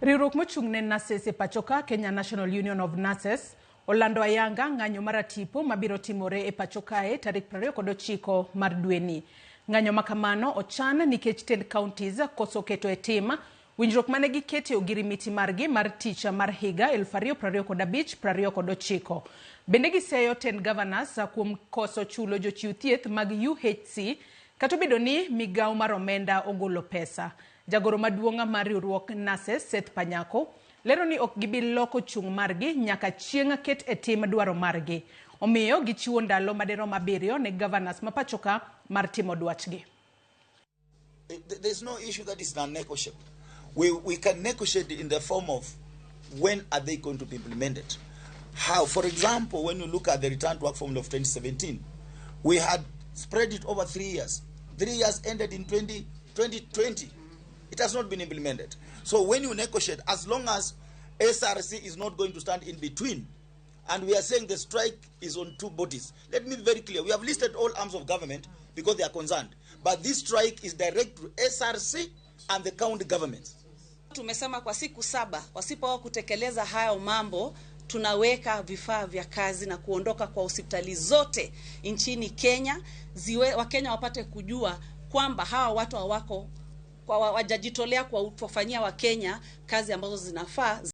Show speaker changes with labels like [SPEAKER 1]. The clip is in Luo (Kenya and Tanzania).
[SPEAKER 1] Riwruok mochung' ne nurses e pachoka, Kenya National Union of Nurses, olando ayanga ng'anyo maratipo mabiro timore e pacho kae tarik 29 mar dweni. Ng'anyo ma kamano ochan nikech tend counties koso keto e tim winjruok mane gikete ogirimiti margi mar tich mar higa 2025-29. Bende giseyo tend governors kuom koso chulo jochiw thieth mag UHC kata obedo ni migawo mar omenda ogolo pesa. Jagoro maduong' mar riwruok Nurses, Seth Panyako, lero ni ok gibi loko chung' margi nyaka chieng' ket e tim dwaro margi. Omiyo gichiwo ndalo madirom 7 ne governors ma pachoka mar timo dwachgi.
[SPEAKER 2] There's no issue that is non-negotiable. We can negotiate in the form of when are they going to be implemented. How, for example, when you look at the return to work formula of 2017, we had spread it over 3 years. 3 years ended in 2020. It has not been implemented. So when you negotiate, as long as SRC is not going to stand in between, and we are saying the strike is on two bodies. Let me be very clear. We have listed all arms of government because they are concerned. But this strike is direct to SRC and the county governments.
[SPEAKER 3] Tumesema kwa siku 7 wasipo kutekeleza hayo mambo, tunaweka vifaa vya kazi na kuondoka kwa hospitali zote nchini Kenya, ziwe Wakenya wapate kujua kwamba hawa watu hawako kwa wajajitolea kwa kufanyia Wakenya kazi ambazo zinafaa.